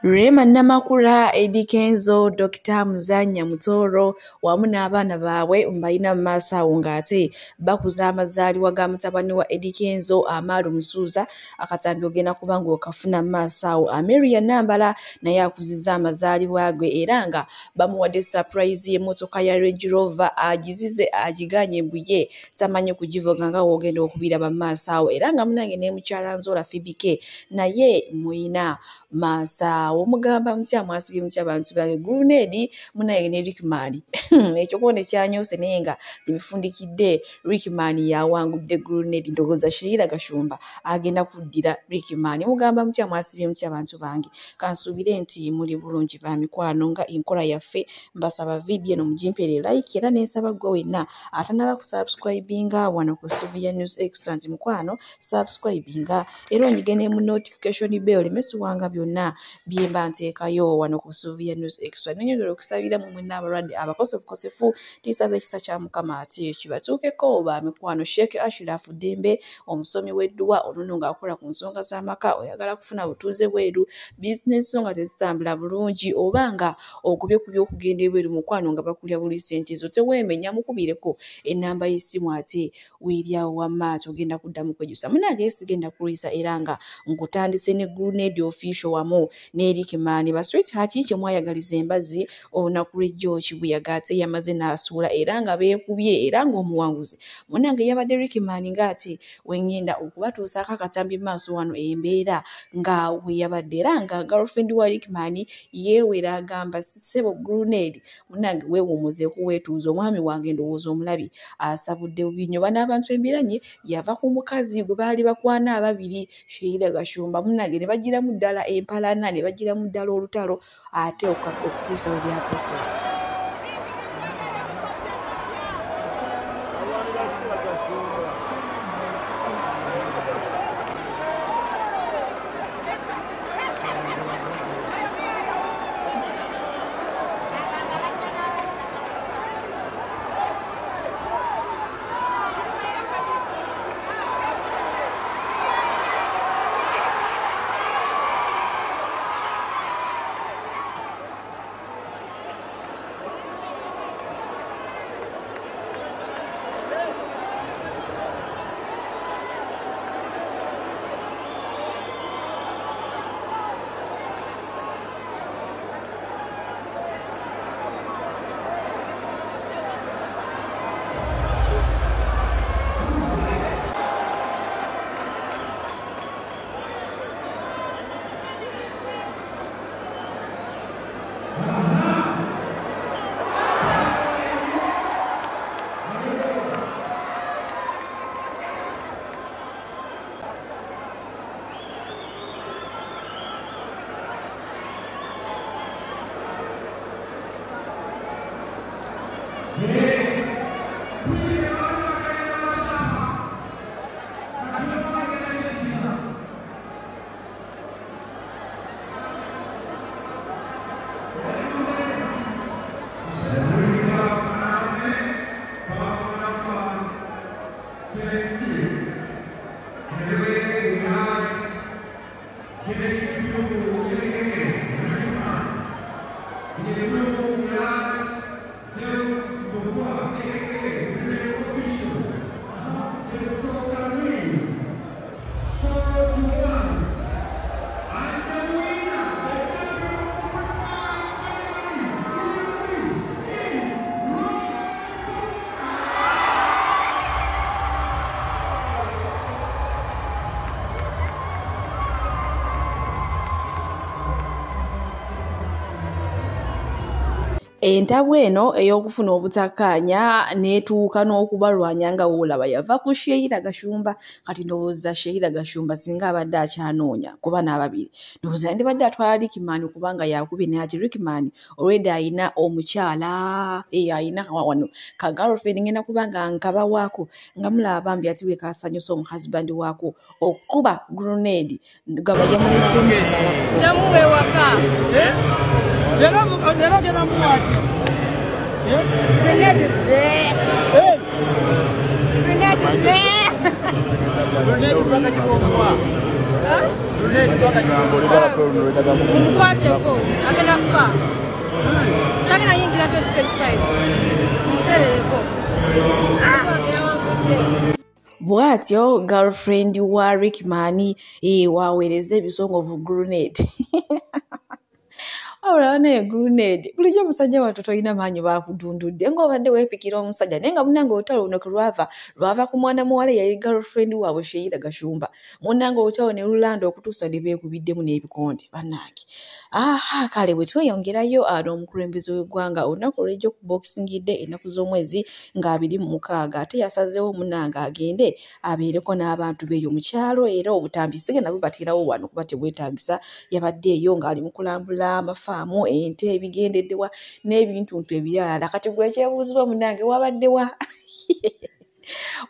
Rema Namakula, Eddy Kenzo, Dr. Muzanya Mutoro wamu n'abaana baabwe mbalina mu maaso awo ng'ate bakuza amazaalibwa ga mutabani wa Eddy Kenzo Amaalu Musuuza. Akatambi ogenda kuba ng'okafuna mu maaso awo. Ameria Nambala naye akuzizza amazaalibwa ge era nga bamuwadde surprise y'emmotoka ya Range Rover, agizize agiganye mbuye tamanyi kugivuga nga w'ogenda okubiraba mu maaso awo. Era nga munnange ne mukyala Nzola Phoebe K naye muyina maaso awo. Omugamba mutya mwasibye mutya abantu bange Grenade munaye ne Rickman ekyo kone kyanyose naye nga tebifundikidde. Rickman yawangudde Grenade, ndowooza Sheila Gashumba agenda kuddira Rickman. Mugamba mutya mwasibye mutya abantu bange, kansuubire nti muli bulungi ba mikwano nga enkola yaffe. Mbasaba vidiyo eno mugimpere like era nensaba ggwe wenna atanaba kusubscribinga wano ku Sylvia News Extra nti mukwano subscribinga era onyige ne mu notification bell oleme siwanga byonna byemba nteekayo wano ku Sylvia News Extra. Nenyongera okusabira mu mwenna abalwadde abakosefukosefu, ntisaba ekisa kya Mukama ate kibatuukeko ba mikwano. Sheikh Ashraf Dembe omusomi w'edduwa ono ng'akola ku nsonga z'amaka, oyagala kufuna butuuze bweru, bizinensi nga tezitambula bulungi oba nga okubye ku by'okugenda ebweru mukwano nga bakulya buli ssente zo, teweemenya, mukubireko ennamba y'essimu ate weeryawo wamma ate ogenda kuddamu kwejjusa. Munnange sigenda kulwisa era nga nkutandise ne Grenade official wamu ne Rickman ba sweetheart kye mwayagaliza embazzi olunaku lw'ejjo Kibuyaga ate yamaze n'asuula era nga beekubye era ng'omuwanguzi munnange yabadde Rickman ng'ate wengenda okubatuusaako akatambi mu maaso wano embeera nga bwe yabadde era nga girlfriend wa Rickman yeewera agamba ssebo Grenade munnange weewummuzeeko weetuuze, omwami wange ndowooza omulabi asabudde bubi nnyo. Bano abantu embiranye yava ku mukazi gwe baali bakwana ababiri Sheila Gashumba munnange ne bagiramu ddala empalana ne bagiramu ddala olutalo ate okutuusa we byatuuse. Entabwe eno ey'okufuna obutakkaanya n'etuuka n'okubalwanya nga woolaba yava ku Sheila Gashumba. Kati ndowooza Sheila Gashumba singa abadde akyanoonya kuba n'ababiri, ndowooza yandibadde atwala Rickman kubanga yakubye naye ati Rickman already ayina omukyala ayina wano ka girlfriend, ngenda kuba nga nkabawaako nga mulaba bambi ati bwe kasanyusa omuhusband waako okuba Grenade gaba yamuleseemu tazaala. Jamuwe waka. Lero muwachi. Grenade. Hey. Grenade. Grenade paka chibomwa. Mukwateko agenda kufa. Tagenda yingira 2025. Mutebereko. Bw'atyo girlfriend wa Rickman waweereza ebisongovu grenade. Wabula naye grenade bulijjo omusajja wattu tolina maanyi baakudundudde ng'obadde weepikira omusajja naye nga munnange olutalo luno kwe lwava ku mwana muwala eyali girlfriend waabwe Sheila Gashumba. Munnange olutalo ne lulanda okutuusa ne beekubiddemu n'ebikonde bannange. Aha kale bwe tweyongerayo n'omukulembeze w'eggwanga olunaku olw'ejjo ku Boxing Day ennaku z'omwezi nga 26 ate yasazeewo munnange agende abeereko n'abantu b'eyo mu kyalo era obutambi sigenda bubateerawo wano kuba tebwetaagisa. Yabadde eyo ng'ali mu kulambula amafaamu, ente, ebigendeddewa n'ebintuntu ebirala. Kati gwe ekyebuuzibwa munnange wabaddewa?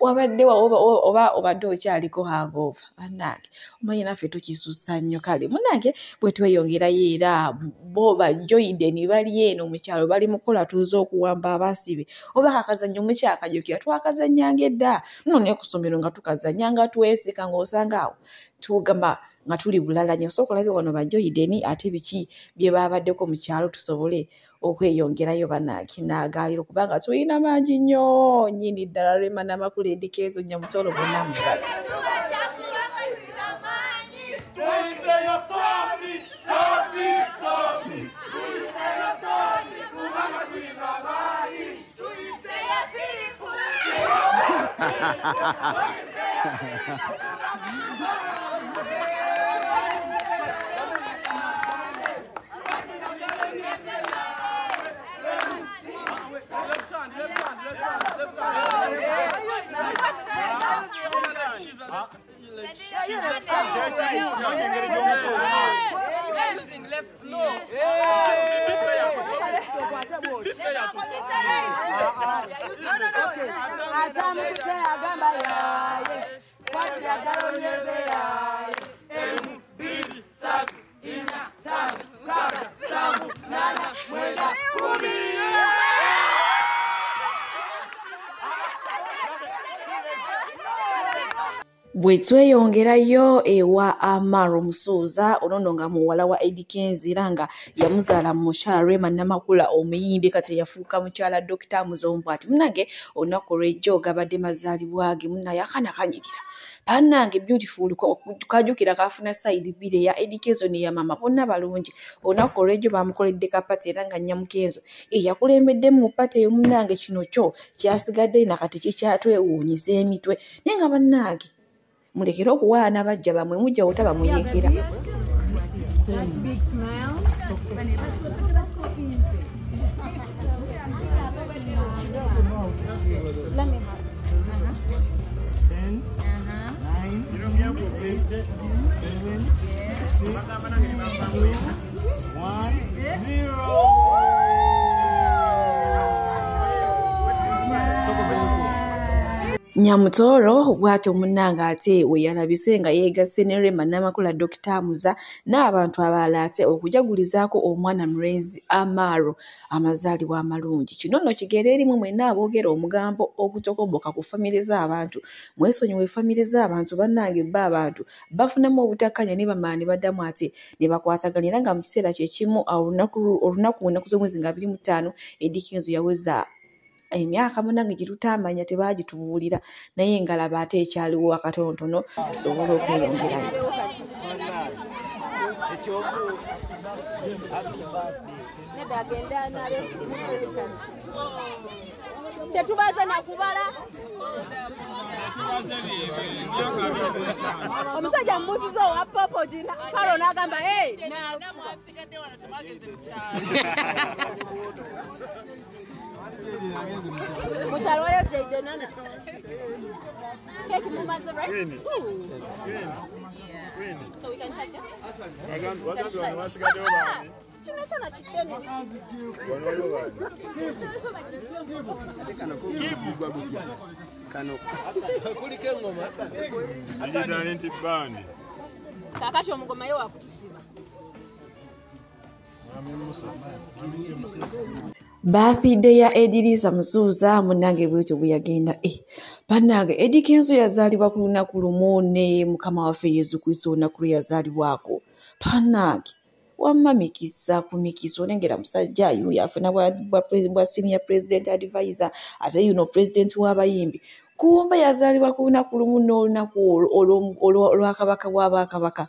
Wabaddewa oba obadde okyaliko hangover bannange? Omanyi naffe tukisussa nnyo. Kale munnange bwe tweyongerayo era bo ba Joyden bali eno mu kyalo bali mu kukola tuuze okuwamba abasibe oba kakazannyo mukyakajjukira twakazannyanga edda nno ne ku ssomero nga tukazannya nga twesika ng'osanga awo tugamba nga tuli bulala nnyo. Osooka olabe wano ba Joyden ate biki bye baabaddeko mu kyalo tusobole okweyongerayo bannange naagaaliro kubanga tulina mangi nnyo nnyini ddala. Rema Namakula, Eddy Kenzo, Nyamutoro bonna mulala. Bwe tweyongerayo ewa Amaro Musuuza ono nno nga muwala wa Eddy Kenzo era nga yamuzaala mu mukyala Rema Namakula omuyimbi kati yafuuka mukyala Dr. Muzombo. Ati munnange olunaku olw'ejjo gabadde mazaalibwa ge munnaye akaana kanyirira bannange beautiful kajjukira kaafuna sayidi bbiri eya Eddy Kenzo n'eya maama bonna balungi. Olunaku olw'ejjo baamukoledde kapati era nga Nyamukenzo eyakulembeddemu mu pati eyo munnange kino kyo kyasigadde nakati kikyatwewuunyisa emitwe naye nga bannange mulekere okuwaana bajja bamwe mujja otaba muyeekera. Nyamutoro bw'atyo munnange ate we yalabise nga yeegasse ne Rema Namakula, Dr. Muza n'abantu abalala ate okujagulizaako omwana mulenzi Amaro amazaalibwa amalungi. Kino nno kigere erimu mwenna aboogera omugambo ogutokomboka ku famire z'abantu. Mwesonyiwe famire z'abantu bannange bba abantu bafunamu obutakkanya ne bamala ne baddamu ate ne bakwatagana era nga mu kiseera kye kimu olunaku ennaku z'omwezi nga 25 Eddy Kenzo yaweza emyaka munnange gye tutaamanya tebaagitubuulira naye ngalaba ate ekyaliwo akatonotono tusobole okweyongerayo. Tetubaze nakubala. Omusajja mbuzizo wa popo jina Paro n'agamba hey mukyalo wayo Jayden nana keki mumaze right? So we can catch up. Kino kyona kitene. Kakati omugoma ye wakutusiba. Birthday ya Edirisa Musuuza munnange bwetyo bwe yagenda. Bannange Eddy Kenzo yazaalibwa ku lunaku lumu ne Mukama waffe Yesu Kristo olunaku lwe yazaalibwako. Bannange wamma mikisa ku mikisa, olengera musajja yuyo afuna bwa senior president advisor, ate yuno president w'abayimbi. Kumba yazaalibwa ku lunaku lumu n'olunaku olwa kabaka bw'abakabaka.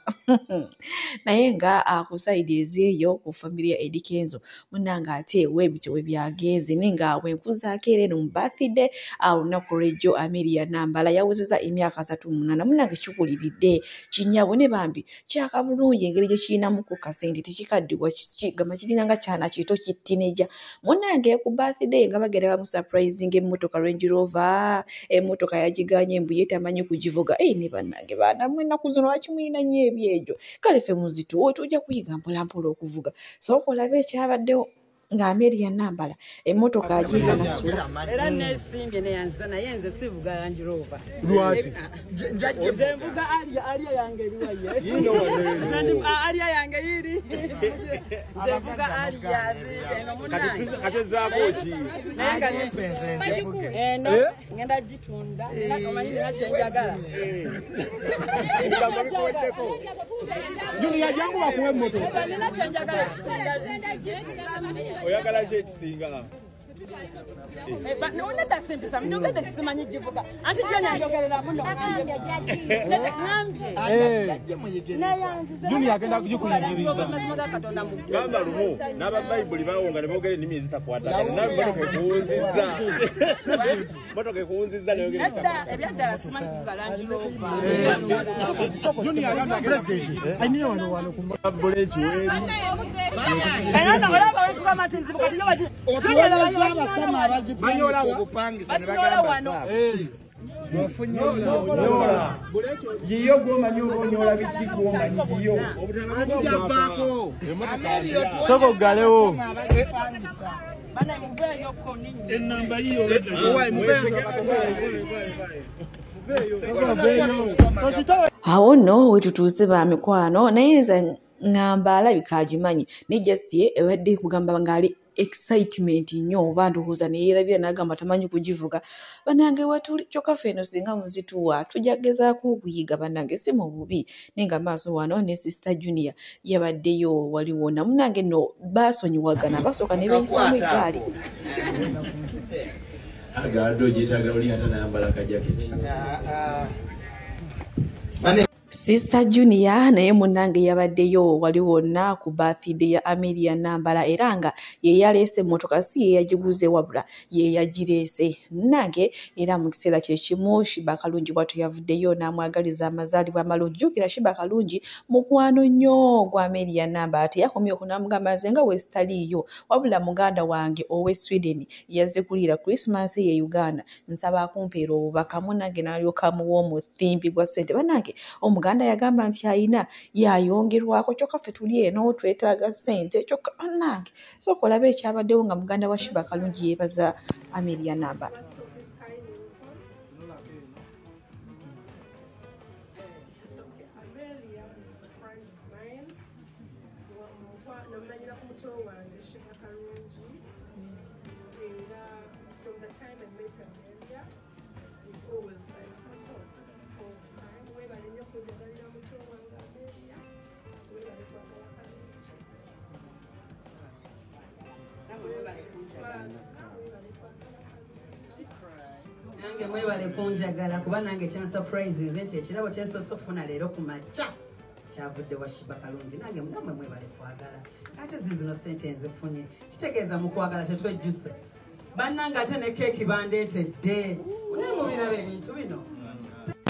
Naye nga ku side ezeeyo ku family ya Eddy Kenzo munnange ate weebityo we byagenze. Naye nga bwe nkuzaako era eno mu birthday olunaku lw'ejjo Amelia Nambala yawezezza emyaka 38. Munnange kikuliridde kinnyabo ne bambi kyaka bulungi engeri gye kirinamu ku kasente tekikaddibwa, gamba kiringa nga kyana kito kittineja. Munnange ku birthday nga bagenda bamusurprising emmotoka Range Rover, emmotoka yagiganye mbu ye tamanyi kugivuga. Ne bannange baana mmwe ennaku zino lwaki muyina nnyo ebyegyo? Kale ffe muzituwe tujja kuyiga mpolampola okuvuga. Sooka olabe ekyabaddewo nga Amelia Nambala emmotoka agikanasula. Era nesimbye neyanziza, naye nze sivuga Range Rover. Lwaki? Nze nvuga Harrier, Harrier yange eriwaye. Harrier yange yiri. Nze nvuga Harrier eno munnange. Kati zaako ki? Naye nga eno ngenda gitunda, omanyi nina kyenjagala. Ebigambo bikuweddeko. Junior jangu bakuwe emmotoka. Nina kyenjagala. Oyagala ki ekisinga? Nedda simpisa, njogedde tisimanyi givuga. Anti Junior njogerera muno. Ŋŋambye. Junior agenda kugikuyigiriza. Amazima ga Katonda mu ggulu. Gamba lumu n'aba Bayibuli bawonga ne boogera ennimi ezitakwatagana. Nawe mmotoka ekuwunzizza. Mmotoka ekuwunzizza n'oyogera Nedda, ebyaddala simanyi kuvuga Range Rover. Buleeki weeri. Era nno olaba wekugamba nti nzibu kati nyo bati Otuwonyeza abasama abazipangisa obupangisa ne Batunoola bagamba wano. zaabwe. Nyola. Yiyo gwomanyi oba onyola biki gwomanyi yiyo. Soko oggalewo. Abazipangisa. Bana muveeyo ko ninnya. Ennamba yiyo. Awo nno wetutuuse ba mikwano, naye nze ŋŋamba alabika agimanyi naye just ye ebadde kugamba ng'ali excitement nnyo oba ndowooza ne yeerabira n'agamba tamanyi kugivuga. Bannange wetuli kyokka ffe eno singa muzituwa tujja kugezaako okuyiga bannange si mu bubi. Naye nga maaso wano ne Sister Junior yabaddeyo waliwo na munnange nno baasonyiwagana basooka ne beeyisaamu eggaali. Agadde ogyetaaga oli ate nayambala akajaketi. Sister Junior naye munnange yabaddeyo wali wonna ku birthday ya Amelia Nambala era nga ye yaleese emmotoka, si ye yagiguze wabula ye yagireese. Munnange era mu kiseera kye kimu Sheebah Kalungi bw'atyo yavuddeyo n'amwagaliza amazaalibwa amalungi. Jjukira Sheebah Kalungi mukwano nnyo gwa Amelia Nambala, teyakomye okwo n'amugamba nze nga we sitaliiyo wabula muganda wange ow'e Sweden yazze kuliira Christmas ye Uganda, nsaba akumpeera obubaka. Munnange n'alyoka amuwa omuthimbi gwa ssente. Bannange omuganda yagamba nti ayina yayongerwako, kyokka ffe tuli eno twetaaga ssente kyokka bannange sooka olabe ekyabaddewo nga muganda wa Sheebah Kalungi yeebaza Amelia Nambala. Amelia is a friend of mine. Namumanyira ku muto wange Sheebah Kalungi. Era from the time I met Amelia, we've always like talked all the time. Weebale nnyo kunjagalira muto wange Amelia. Weebale kwagala Kalungi. Namwe mwebale kunjagala. Weebale kwagala Kalungi. Nange mwebale kunjagala kuba nange kyansurprise nze nti ekirabo kyensoose okufuna leero ku makya kyavudde wa Sheebah Kalungi. Nange nammwe mwebale kwagala. Ate zizino ssente nzifunye kitegeeza mu kwagala tetwejjusa. Bannange ate ne keeki bandeetedde. Naye mubiraba ebintu bino.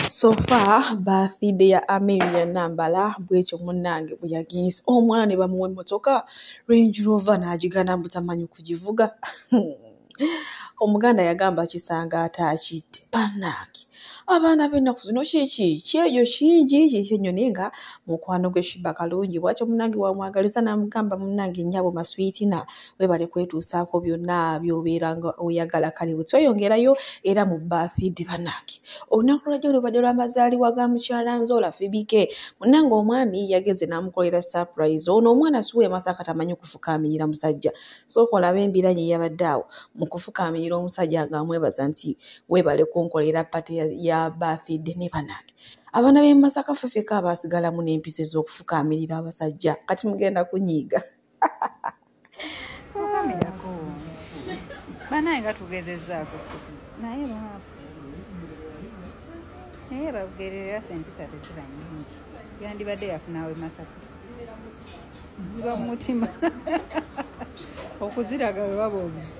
So far birthday ya Amelia Nambala bwetyo munnange bwe yagenze, omwana ne bamuwa emmotoka Range Rover n'agigana mbu tamanyi kugivuga. Omuganda yagamba kisanga ate akitte. Bannange Abaana b'ennaku zino kiki kyejo kingi kiki ennyo, naye nga mukwano gwe Sheebah Kalungi bw'atyo munnange wamwagaliza n'amugamba munnange nnyabo maswiitina weebale kwetuusaako byonna by'obeera nga oyagala. Kale bwe tweyongerayo era mu birthday bannange, olunaku lwajjo lubadde lw'amazaalibwa ga mukyala Nzola Phoebe K. Munnange omwami yageze n'amukolera surprise. Ono omwana si w'e Masaka tamanyi kufukaamirira musajja. Sooka olabe embiranye yabadde awo mu kufukaamirira omusajja ng'amwebaza nti weebale kunkolera party ya birthday. Ne bannange abaana b'e Masaka ffe ffekka abaasigalamu n'empisa ez'okufukaamirira abasajja, kati mugenda kunyiiga. Fukamirako banaye nga tugezezzaako, naye naye babugerera empisa teziba nnyingi. Yandibadde yafunawe Masaka ziba mu mutima okuziraga bwe baba obuzi.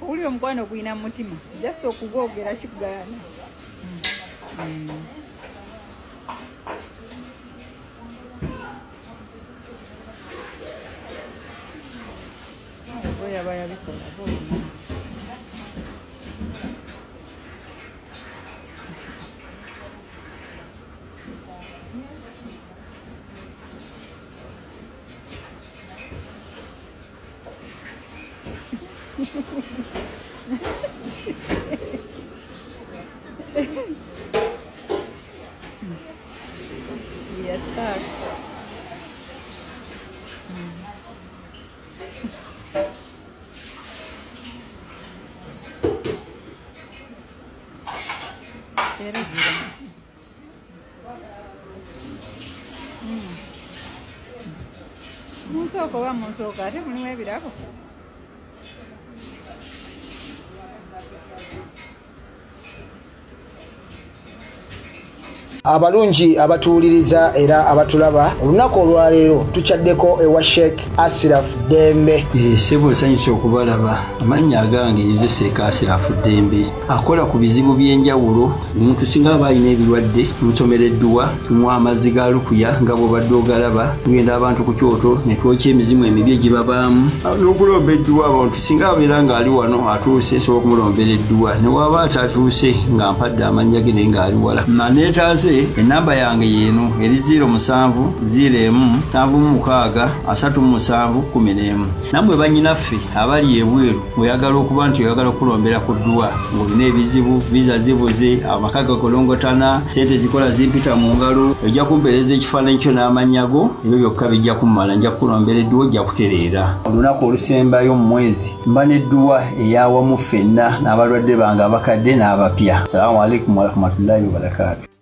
Owulira omukwano gulina mu mutima, just okugwogera kikugaana. Oba yaba yabikola boolina. We are stuck. Era gira. Munsooka oba munsooka ate mulimu ebirabo. Abalungi abatuwuliriza era abatulaba, olunaku olwaleero tukyaddeko ewa Sheikh Asiraf Ddembe. Ssebo nsanyuse okubalaba. Amannya agange nze Sheikh Asiraf Ddembe, akola ku bizibu by'enjawulo. Omuntu singa aba alina ebirwadde tumusomera edduwa, tumuwa amazzi ga lukuya nga bw'obadde ogalaba, tugenda abantu ku kyoto ne twokya emizimu emibi egibabaamu n'okulomba edduwa. Abantu singa abeera ng'ali wano atuuse, nsobola okumulombera edduwa, ne waba atatuuse nga mpadde amannya ge naye ng'ali wala. Naneetaase enamba yange yeeno eri 07 01 76 37 11. Nammwe bannyinaffe abali ebweru oyagala okuba nti oyagala okulombera ku dduwa ng'olina ebizibu, viza zibuze, amaka gakolongotana, ssente zikola zimpita mu ngalo, ojja kumpeereza ekifaananyi kyo n'amannya go, ebyo byokka bijja kummala, nja kukulombera edduwa ojja kutereera. Olunaku olusembayo mu mwezi mba n'edduwa eyawamu ffenna n'abalwadde bange abakadde n'abapya. Salaamu alaikum warahmatullahi wabarakaatu.